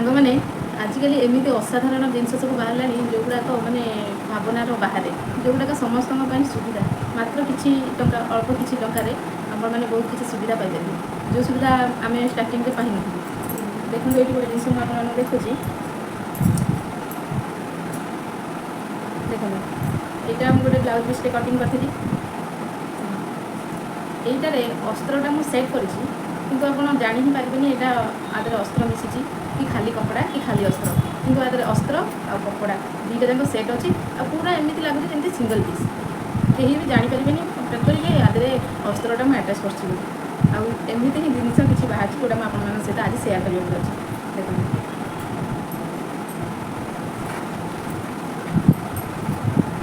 ସାଙ୍ଗମାନେ, ଆଜିକାଲି ଏମିତି ଅସାଧାରଣ ଜିନିଷ ସବୁ ବାହାରିଲାଣି, ଯେଉଁଗୁଡ଼ାକ ମାନେ ଭାବନାର ବାହାରେ, ଯେଉଁଗୁଡ଼ାକ ସମସ୍ତଙ୍କ ପାଇଁ ସୁବିଧା। ମାତ୍ର କିଛି ଟଙ୍କା, ଅଳ୍ପ କିଛି ଟଙ୍କାରେ ଆପଣମାନେ ବହୁତ କିଛି ସୁବିଧା ପାଇପାରିବେ, ଯେଉଁ ସୁବିଧା ଆମେ ଷ୍ଟାର୍ଟିଂରେ ପାଇନଥିଲୁ। ଦେଖନ୍ତୁ, ଏଇଠି ଗୋଟେ ଜିନିଷ ମୁଁ ଆପଣମାନଙ୍କୁ ଦେଖୁଛି। ଦେଖନ୍ତୁ, ଏଇଟା ମୁଁ ଗୋଟେ ବ୍ଲାଉଜ୍ ପିସ୍ଟେ କଟିଂ କରିଥିଲି। ଏଇଟାରେ ଅସ୍ତ୍ରଟା ମୁଁ ସେଟ୍ କରିଛି, କିନ୍ତୁ ଆପଣ ଜାଣି ହିଁ ପାରିବେନି ଏଇଟା ଆ ଦେହରେ ଅସ୍ତ୍ର ମିଶିଛି କି ଖାଲି କପଡ଼ା କି ଖାଲି ଅସ୍ତ୍ର। କିନ୍ତୁ ଆ ଦେହରେ ଅସ୍ତ୍ର ଆଉ କପଡ଼ା ଦୁଇଟା ଯାକ ସେଟ୍ ଅଛି ଆଉ ପୁରା ଏମିତି ଲାଗୁଛି ଯେମିତି ସିଙ୍ଗଲ୍ ପିସ୍। କେହି ବି ଜାଣିପାରିବେନି ହଠାତ୍ କରି ଯେ ଆ ଦେହରେ ଅସ୍ତ୍ରଟା ମୁଁ ଆଟାଚ୍ କରିଛି ବୋଲି। ଆଉ ଏମିତି ହିଁ ଜିନିଷ କିଛି ବାହାରିଛି, ଯେଉଁଟା ମୁଁ ଆପଣମାନଙ୍କ ସହିତ ଆଜି ସେୟାର କରିବାକୁ ଯାଉଛି। ଦେଖନ୍ତୁ,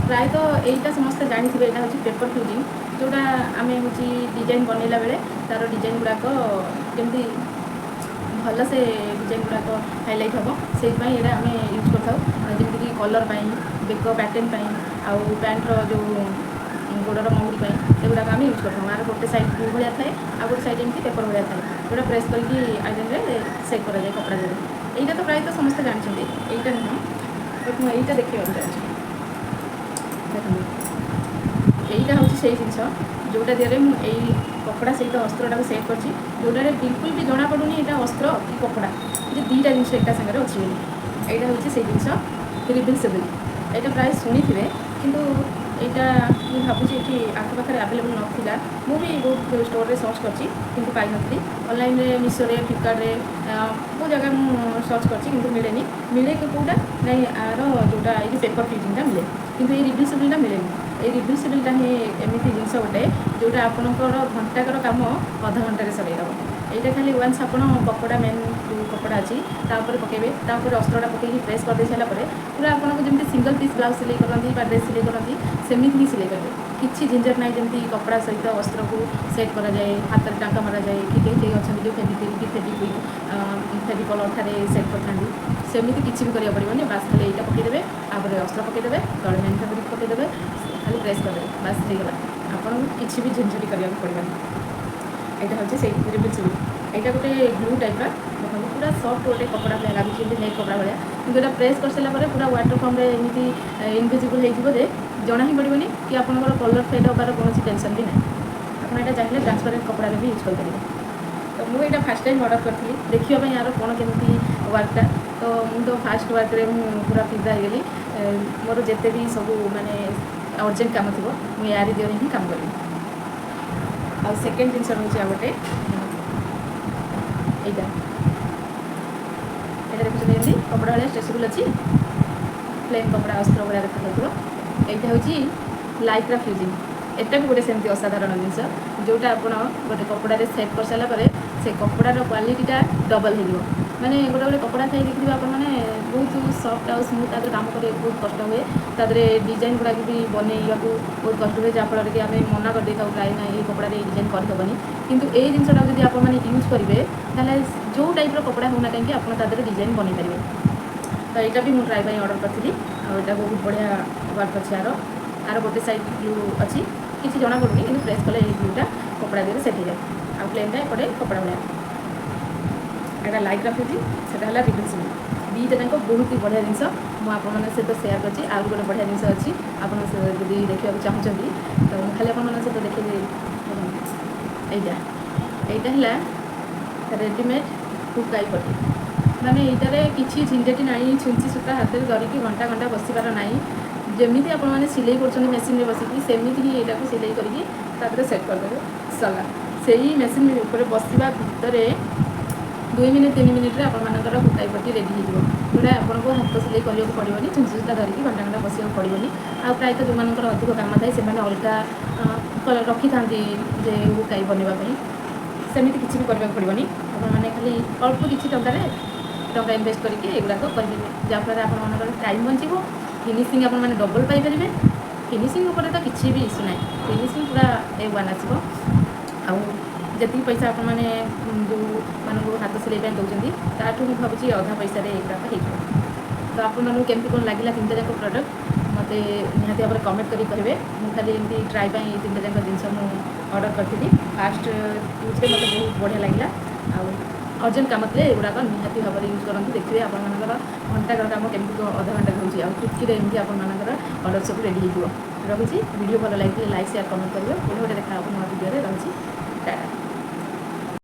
ପ୍ରାୟତଃ ଏଇଟା ସମସ୍ତେ ଜାଣିଥିବେ। ଏଇଟା ହେଉଛି ପେପର୍ ଫ୍ୟୁଜିଂ, ଯେଉଁଟା ଆମେ ହେଉଛି ଡିଜାଇନ୍ ବନେଇଲା ବେଳେ ତା'ର ଡିଜାଇନ୍ ଗୁଡ଼ାକ କେମିତି ଭଲସେ ଡିଜାଇନ୍ ଗୁଡ଼ାକ ହାଇଲାଇଟ୍ ହେବ, ସେଇଥିପାଇଁ ଏଇଟା ଆମେ ୟୁଜ୍ କରିଥାଉ। ଯେମିତିକି କଲର୍ ପାଇଁ, ବେକ ପ୍ୟାଟର୍ନ ପାଇଁ ଆଉ ପ୍ୟାଣ୍ଟର ଯେଉଁ ଗୋଡ଼ର ମହୁଡ଼ି ପାଇଁ, ସେଗୁଡ଼ାକ ଆମେ ୟୁଜ୍ କରିଥାଉ। ଆର ଗୋଟେ ସାଇଡ଼୍ ଗ୍ଲୁ ଭଳିଆ ଥାଏ ଆଉ ଗୋଟେ ସାଇଡ଼୍ ଏମିତି ପେପର୍ ଭଳିଆ ଥାଏ, ଯେଉଁଟା ପ୍ରେସ୍ କରିକି ଆଇରନ୍ରେ ସେଟ୍ କରାଯାଏ କପଡ଼ା ଦେହରେ। ଏଇଟା ତ ପ୍ରାୟତଃ ସମସ୍ତେ ଜାଣିଛନ୍ତି, ଏଇଟା ନୁହଁ, ବଟ୍ ମୁଁ ଏଇଟା ଦେଖିବାକୁ ଚାହୁଁଛି। ଦେଖନ୍ତୁ, ଏଇଟା ହେଉଛି ସେଇ ଜିନିଷ ଯେଉଁଟା ଦେହରେ ମୁଁ ଏଇ କପଡ଼ା ସହିତ ଅସ୍ତ୍ରଟାକୁ ସେଟ୍ କରିଛି, ଯେଉଁଟାରେ ବିଲକୁଲ ବି ଜଣାପଡ଼ୁନି ଏଇଟା ଅସ୍ତ୍ର କି କପଡ଼ା, ଯେ ଦୁଇଟା ଜିନିଷ ଏକା ସାଙ୍ଗରେ ଅଛି ବୋଲି। ଏଇଟା ହେଉଛି ସେଇ ଜିନିଷ, ରିଭିଲ୍ସେବଲ୍। ଏଇଟା ପ୍ରାୟ ଶୁଣିଥିବେ, କିନ୍ତୁ ଏଇଟା ମୁଁ ଭାବୁଛି ଏଠି ଆଖପାଖରେ ଆଭେଲେବୁଲ୍ ନଥିଲା। ମୁଁ ବି ବହୁତ ଷ୍ଟୋରରେ ସର୍ଚ୍ଚ କରିଛି, କିନ୍ତୁ ପାଇନଥିଲି। ଅନଲାଇନ୍ରେ, ମିଶୋରେ, ଫ୍ଲିପକାର୍ଟରେ ବହୁତ ଜାଗା ମୁଁ ସର୍ଚ୍ଚ କରିଛି, କିନ୍ତୁ ମିଳେନି। ମିଳେ କେଉଁଟା ନାଇଁ, ଆର ଯେଉଁଟା ଏଇ ଯେଉଁ ପେପର୍ ଫ୍ୟୁଜିଂଟା ମିଳେ, କିନ୍ତୁ ଏଇ ରିଭିଲ୍ସେବଲ୍ଟା ମିଳେନି। ଏଇ ରିଭିଲ୍ସେବଲ୍ଟା ହିଁ ଏମିତି ଜିନିଷ ଗୋଟେ, ଯେଉଁଟା ଆପଣଙ୍କର ଘଣ୍ଟାକର କାମ ଅଧ ଘଣ୍ଟାରେ ସରେଇଦେବ। ଏଇଟା ଖାଲି ୱାନ୍ସ ଆପଣ କପଡ଼ା, ମେନ୍ ଯେଉଁ କପଡ଼ା ଅଛି, ତା ଉପରେ ପକାଇବେ, ତା ଉପରେ ଅସ୍ତ୍ରଟା ପକାଇକି ପ୍ରେସ୍ କରିଦେଇ ସାରିଲା ପରେ ପୁରା ଆପଣଙ୍କୁ ଯେମିତି ସିଙ୍ଗଲ୍ ପିସ୍ ବ୍ଲାଉଜ୍ ସିଲେଇ କରନ୍ତି ବା ଡ୍ରେସ୍ ସିଲେଇ କରନ୍ତି, ସେମିତି ହିଁ ସିଲେଇ କରିବେ। କିଛି ଝିଞ୍ଝଟ ନାହିଁ। ଯେମିତି କପଡ଼ା ସହିତ ଅସ୍ତ୍ରକୁ ସେଟ୍ କରାଯାଏ, ହାତରେ ଟାଙ୍କା ମରାଯାଏ, କି କେହି କେହି ଅଛନ୍ତି ଯେଉଁ ଫେଭିକ୍ୱିକ୍ କି ଫେଭିକ୍ୱିକ୍, ଫେଭିକଲ୍ ଅଠାରେ ସେଟ୍ କରିଥାନ୍ତି, ସେମିତି କିଛି ବି କରିବାକୁ ପଡ଼ିବନି। ବାସ୍, ଖାଲି ଏଇଟା ପକାଇଦେବେ, ତାପରେ ଅସ୍ତ୍ର ପକାଇଦେବେ, ତଳେ ମେନ୍ ଫେବ୍ରିକ୍ ପକାଇଦେବେ, ଖାଲି ପ୍ରେସ୍ କରିଦେବେ, ବାସ୍ ହେଇଗଲା। ଆପଣଙ୍କୁ କିଛି ବି ଝିଞ୍ଝଟି କରିବାକୁ ପଡ଼ିବନି। ଏଇଟା ହେଉଛି ସେଇ ରିଭିଲ୍ସିବଲ୍। ଏଇଟା ଗୋଟେ ଗ୍ଲୁ ଟାଇପ୍ର। ଦେଖନ୍ତୁ, ପୁରା ସଫ୍ଟ ଗୋଟେ କପଡ଼ା ଭଳିଆ ଲାଗୁଛି, ଏମିତି ନେଟ୍ କପଡ଼ା ଭଳିଆ। କିନ୍ତୁ ଏଇଟା ପ୍ରେସ୍ କରିସାରିଲା ପରେ ପୁରା ୱାଟର ଫର୍ମରେ ଏମିତି ଇନଭିଜିବୁଲ୍ ହେଇଯିବ ଯେ ଜଣା ହିଁ ପଡ଼ିବନି କି ଆପଣଙ୍କର କଲର୍ ଫେଡ଼୍ ହେବାର କୌଣସି ଟେନସନ୍ ବି ନାହିଁ। ଆପଣ ଏଇଟା ଚାହିଁଲେ ଟ୍ରାନ୍ସପାରେଣ୍ଟ କପଡ଼ାରେ ବି ୟୁଜ୍ କରିପାରିବେ। ତ ମୁଁ ଏଇଟା ଫାର୍ଷ୍ଟ ଟାଇମ୍ ଅର୍ଡ଼ର କରିଥିଲି ଦେଖିବା ପାଇଁ ଆର କ'ଣ କେମିତି ୱାର୍କଟା। ତ ମୁଁ ତ ଫାର୍ଷ୍ଟ ୱାର୍କରେ ମୁଁ ପୁରା ଫିଦା ହେଇଗଲି। ମୋର ଯେତେ ବି ସବୁ ମାନେ ଅର୍ଜେଣ୍ଟ କାମ ଥିବ, ମୁଁ ୟାରି ଦେହରେ ହିଁ କାମ କରିବି। ଆଉ ସେକେଣ୍ଡ ଜିନିଷ ରହୁଛି ଆଉ ଗୋଟେ, ଏଇଟା। ଏଇଟା ଦେଖୁଛନ୍ତି, ଏମିତି କପଡ଼ା ଭଳିଆ ଷ୍ଟ୍ରେଚେବୁଲ୍ ଅଛି, ପ୍ଲେନ୍ କପଡ଼ା ଅସ୍ତ୍ର ଭଳିଆ ଦେଖାଯାଉଥିବ। ଏଇଟା ହେଉଛି ଲାଇକ୍ରା ଫ୍ୟୁଜିଂ। ଏଟା ବି ଗୋଟେ ସେମିତି ଅସାଧାରଣ ଜିନିଷ, ଯେଉଁଟା ଆପଣ ଗୋଟେ କପଡ଼ାରେ ସେଟ୍ କରିସାରିଲା ପରେ ସେ କପଡ଼ାର କ୍ୱାଲିଟିଟା ଡବଲ୍ ହେଇଯିବ। ମାନେ ଗୋଟେ ଗୋଟେ କପଡ଼ା ଥାଇ ଦେଖିଥିବେ ଆପଣମାନେ, ବହୁତ ସଫ୍ଟ ଆଉ ସ୍ମୁଥ୍, ତା ଦେହରେ କାମ କରିବାକୁ ବହୁତ କଷ୍ଟ ହୁଏ, ତା ଦେହରେ ଡିଜାଇନ୍ ଗୁଡ଼ାକ ବି ବନେଇବାକୁ ବହୁତ କଷ୍ଟ ହୁଏ, ଯାହାଫଳରେ କି ଆମେ ମନା କରିଦେଇଥାଉ ପ୍ରାୟ, ନାଇଁ, ଏଇ କପଡ଼ାରେ ଏଇ ଡିଜାଇନ୍ କରିହେବନି। କିନ୍ତୁ ଏଇ ଜିନିଷଟାକୁ ଯଦି ଆପଣମାନେ ୟୁଜ୍ କରିବେ, ତାହେଲେ ଯେଉଁ ଟାଇପ୍ର କପଡ଼ା ହେଉନା କାହିଁକି, ଆପଣ ତା ଦେହରେ ଡିଜାଇନ୍ ବନେଇ ପାରିବେ। ତ ଏଇଟା ବି ମୁଁ ଟ୍ରାଏ ପାଇଁ ଅର୍ଡ଼ର କରିଥିଲି ଆଉ ଏଇଟା ବହୁତ ବଢ଼ିଆ ୱାର୍କ ଅଛି ଆର। ଆର ଗୋଟେ ସାଇଡ଼୍ ଗ୍ଲୁ ଅଛି, କିଛି ଜଣାପଡ଼ୁନି, କିନ୍ତୁ ପ୍ରେସ୍ କଲେ ଏଇ ଗ୍ଲୁଟା କପଡ଼ା ଦେହରେ ସେଟ୍ ହେଇଯାଏ ଆଉ ପ୍ଲେନ୍ଟା ଏପଟେ କପଡ଼ା ଭଳିଆ। ଏଇଟା ଲାଇକ୍ରା ଫ୍ୟୁଜିଂ, ସେଟା ହେଲା ରିଭିଲ୍ସିବଲ୍। ଦୁଇଟା ଯାକ ବହୁତ ହି ବଢ଼ିଆ ଜିନିଷ ମୁଁ ଆପଣମାନଙ୍କ ସହିତ ସେୟାର କରିଛି। ଆଉ ଗୋଟେ ବଢ଼ିଆ ଜିନିଷ ଅଛି, ଆପଣ ଯଦି ଦେଖିବାକୁ ଚାହୁଁଛନ୍ତି ତ ମୁଁ ଖାଲି ଆପଣମାନଙ୍କ ସହିତ ଦେଖେଇଦେବି। ଏଇଟା ଏଇଟା ହେଲା ରେଡ଼ିମେଡ଼୍ ହୁକାଇ ପଟି। ମାନେ ଏଇଟାରେ କିଛି ଝିଞ୍ଝଟି ନାହିଁ, ଛୁଞ୍ଚି ସୂତା ହାତରେ ଧରିକି ଘଣ୍ଟା ଘଣ୍ଟା ବସିବାର ନାହିଁ। ଯେମିତି ଆପଣମାନେ ସିଲେଇ କରୁଛନ୍ତି ମେସିନ୍ରେ ବସିକି, ସେମିତି ହିଁ ଏଇଟାକୁ ସିଲେଇ କରିକି ତାପରେ ସେଟ୍ କରିଦେବେ, ସରିଲା। ସେଇ ମେସିନ୍ ଉପରେ ବସିବା ଭିତରେ 2 ମିନିଟ୍ 3 ମିନିଟ୍ରେ ଆପଣମାନଙ୍କର ହୁକାଇ ପଟି ରେଡ଼ି ହେଇଯିବ, ଯେଉଁଟା ଆପଣଙ୍କୁ ହାତ ସିଲେଇ କରିବାକୁ ପଡ଼ିବନି, ଛୁଞ୍ଚି ସୂତା ଧରିକି ଘଣ୍ଟା ଘଣ୍ଟା ବସିବାକୁ ପଡ଼ିବନି। ଆଉ ପ୍ରାୟତଃ ଯେଉଁମାନଙ୍କର ଅଧିକ କାମ ଥାଏ, ସେମାନେ ଅଲଗା ରଖିଥାନ୍ତି ଯେ ହୁକାଇ ବନେଇବା ପାଇଁ। ସେମିତି କିଛି ବି କରିବାକୁ ପଡ଼ିବନି। ଆପଣମାନେ ଖାଲି ଅଳ୍ପ କିଛି ଟଙ୍କାରେ, ଟଙ୍କା ଇନଭେଷ୍ଟ କରିକି ଏଗୁଡ଼ାକ କରିପାରିବେ, ଯାହାଫଳରେ ଆପଣମାନଙ୍କର ଟାଇମ୍ ବଞ୍ଚିବ, ଫିନିସିଂ ଆପଣମାନେ ଡବଲ୍ ପାଇପାରିବେ। ଫିନିସିଂ ଉପରେ ତ କିଛି ବି ଇସ୍ୟୁ ନାହିଁ, ଫିନିସିଂ ପୁରା ଏ ୱାନ୍ ଆସିବ। ଆଉ ଯେତିକି ପଇସା ଆପଣମାନେ ଯେଉଁମାନଙ୍କୁ ହାତ ସିଲେଇ ପାଇଁ ଦେଉଛନ୍ତି, ତାଠୁ ମୁଁ ଭାବୁଛି ଅଧା ପଇସାରେ ଏଗୁଡ଼ାକ ହେଇଯିବ। ତ ଆପଣମାନଙ୍କୁ କେମିତି କ'ଣ ଲାଗିଲା ତିନିଟା ଯାକ ପ୍ରଡ଼କ୍ଟ, ମୋତେ ନିହାତି ଭାବରେ କମେଣ୍ଟ କରିକି କହିବେ। ମୁଁ ଖାଲି ଏମିତି ଟ୍ରାଏ ପାଇଁ ଏଇ ତିନିଟା ଯାକ ଜିନିଷ ମୁଁ ଅର୍ଡ଼ର କରିଥିଲି। ଫାଷ୍ଟ ୟୁଜ୍ରେ ମୋତେ ବହୁତ ବଢ଼ିଆ ଲାଗିଲା ଆଉ ଅର୍ଜେଣ୍ଟ କାମ ଥିଲେ ଏଗୁଡ଼ାକ ନିହାତି ଭାବରେ ୟୁଜ୍ କରନ୍ତୁ। ଦେଖିବେ ଆପଣମାନଙ୍କର ଘଣ୍ଟାକର କାମ କେମିତି ଅଧ ଘଣ୍ଟାରେ ହେଉଛି ଆଉ ଚୁଟକିରେ ଏମିତି ଆପଣମାନଙ୍କର ଅର୍ଡ଼ର ସବୁ ରେଡ଼ି ହେଇଯିବ। ରହୁଛି। ଭିଡ଼ିଓ ଭଲ ଲାଗିଥିଲେ ଲାଇକ୍, ସେୟାର, କମେଣ୍ଟ କରିବେ। ପୁଣି ଗୋଟେ ଦେଖା ହେବ ନୂଆ ଭିଡ଼ିଓରେ। ରହୁଛି।